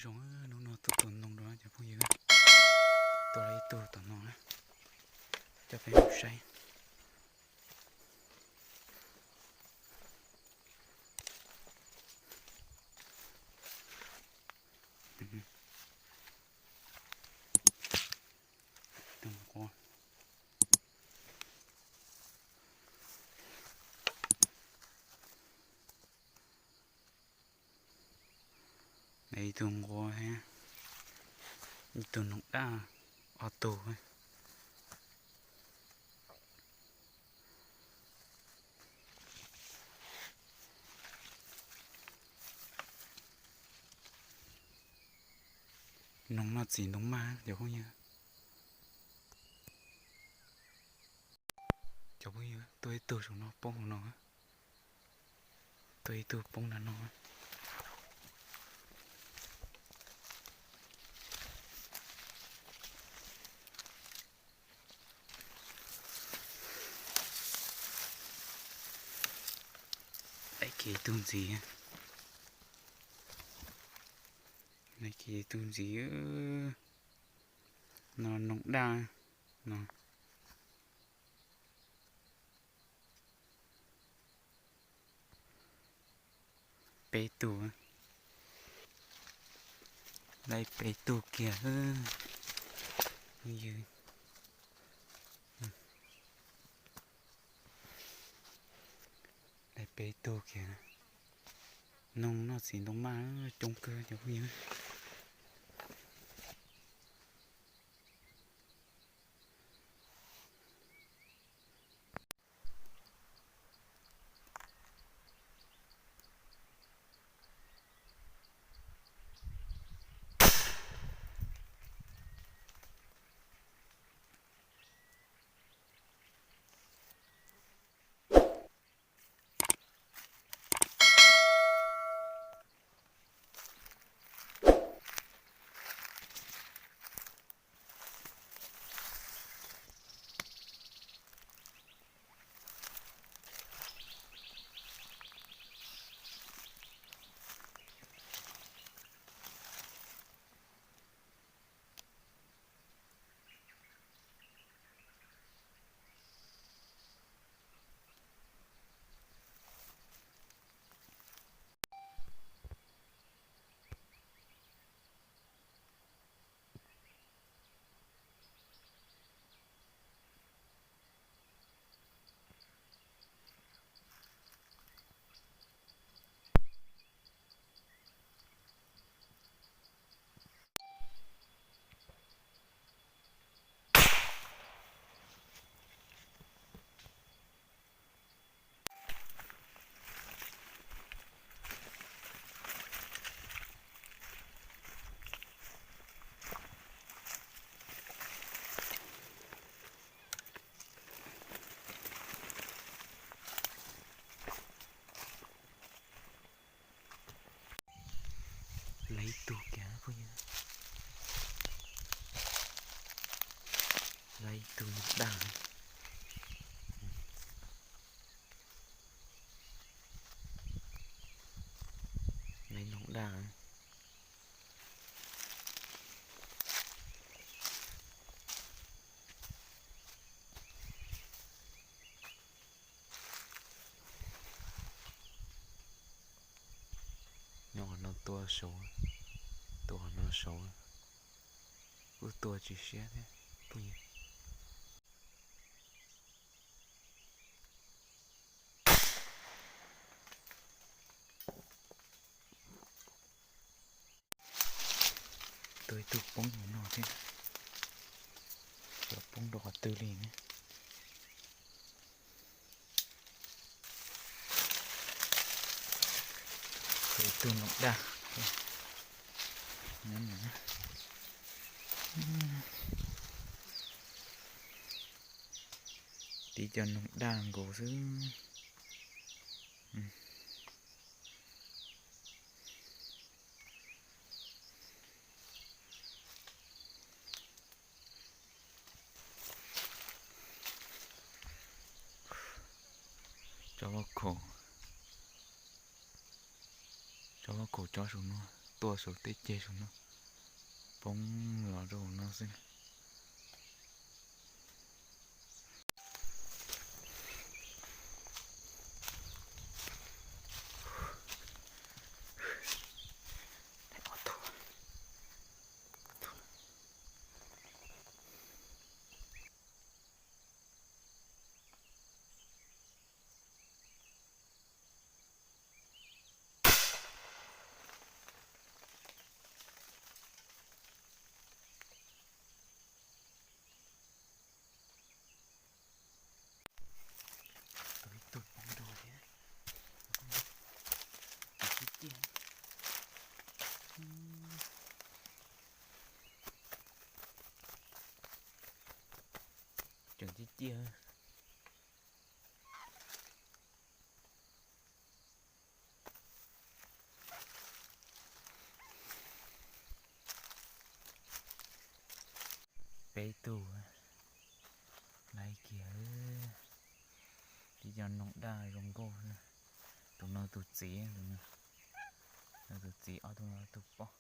Zoo, hnub no tuaj tua noog dua cov phooj ywg, tua ib tug tom no na, coj peb mus saib. Tus nquab. Ib tug nquab thiab ib tug noog daj, ob tug. Noog noj txiv ntoo maj cov phooj ywg. Cov phooj ywg, tuaj ib tug saum no poob hauv no. Tuaj ib tug poob nram no. Laiv kiag ib tug ntxiv. Laiv kiag ib tug ntxiv. No noog daj no. Peb tug. Laiv peb tug kiag. Phooj ywg, laiv peb tug kiag. Noog noj txiv ntoo maj coob kawg cov phooj ywg. Laiv ib tug kiag phooj ywg. Laiv ib tug noog daj. Laiv noog daj. Nyob qhov no tua saud, tua qhov no saud, kuj tua tsis siab thiab phooj ywg. Tua ib tug poob hauv no thiab. Cov poob rau qhov twg li ne? Tua ib tug noog daj. Nyob no. Tib cov noog daj nkaus xwb. Tsob lauj kaub, tsob lauj kaub tsob saum no. tuaj saum tej ceg saum no, poob los rau no xwb. Tus ib tug poob dua thiab. Tus tib ciaj. Tseem tib ciaj. Peb tug laiv kiag. Tib co noog daj zoo nkauj. Tus no tus txiv, tus no tus txiv, ob tug no tus poj.